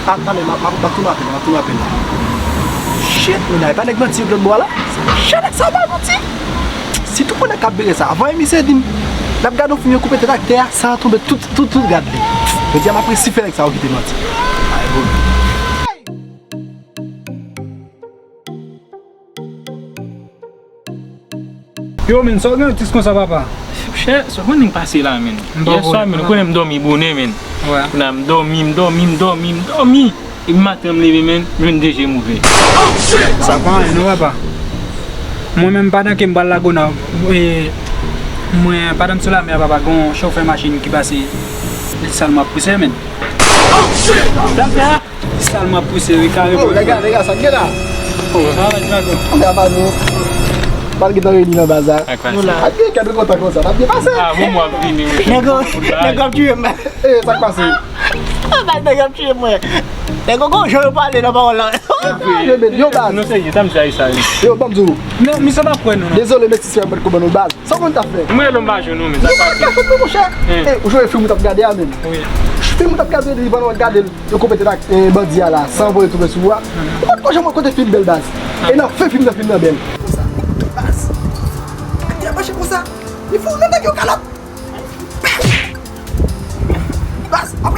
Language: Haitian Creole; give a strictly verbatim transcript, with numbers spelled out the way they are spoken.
A, talè, m ap, m ap, m ap tounen apèl, m ap tounen apèl la. Shit, men e pa nèg manti yo k lòt bò a la. Shit, nèg sa pa manti. Si tout moun k ap bere sa, avan emisye di m, l ap gade yon fim yo koupe tèt ak tè a, san tonbe tout, tout, tout gad li. Jodi a m ap resi fè nèg sa yo kite manti. Ay, bon. Yo, men, sa w gen atis konsa, papa? Chè, sa w konnen k pase la, men. Yèswa, men, ou konnen m dòmi bonè, men. Kounye a m dòmi, m dòmi, m dòmi, m dòmi. Epi maten an m leve, men, m jwenn de je m ouvè. Sa pa anyen, non, papa. Mwen menm, pandan ke m pral Lagonav, e, mwen, pandan m sou lamè a, papa, gen yon chofè machin ki pase, li sal m ap pouse, men. Sa m fè a? Sal m ap pouse, wi, kareman. Oh, lèga, lèga, sa k gen la? Oh, travay, travay. Ann ava nou. Malgre tan reyini nan baz la. Ak pase. Ak gen kè nou kontan konsa, n ap byen pase. Ah, bon, mwen ap vini, wi. Nèg yo, nèg yo ap tiye m. Eh, sa k pase? Ah, baz, nèg yo ap tiye mwen. Nèg yo gon jan yo pale nan pawòl la. Yo, men, yo, baz. Nou serye, sa m di sa, sa, wi. Yo, ban m di w. Non, misye p ap kwè nou, non. Dezole, men si se yon bèt konprann nou, baz. Sa w konn t ap fè? Mwen, lè m pa jwenn ou, men sa pase. Ou pa jwenn, monchè. Eh, ou jwenn fim ou t ap gade a, menm. Wi. Fim ou t ap gade, li pandan w ap gade l, yo koupe tèt ak, eh, bandi a la, san voye toufe sou ou a. Ou pa t konn janm wè kote fim bèl, baz. E nan fen fim nan, fim nan bèl. Konsa. Baz. Li ap mache konsa. Li fou, nan nèg yo kalòt. Baz, ap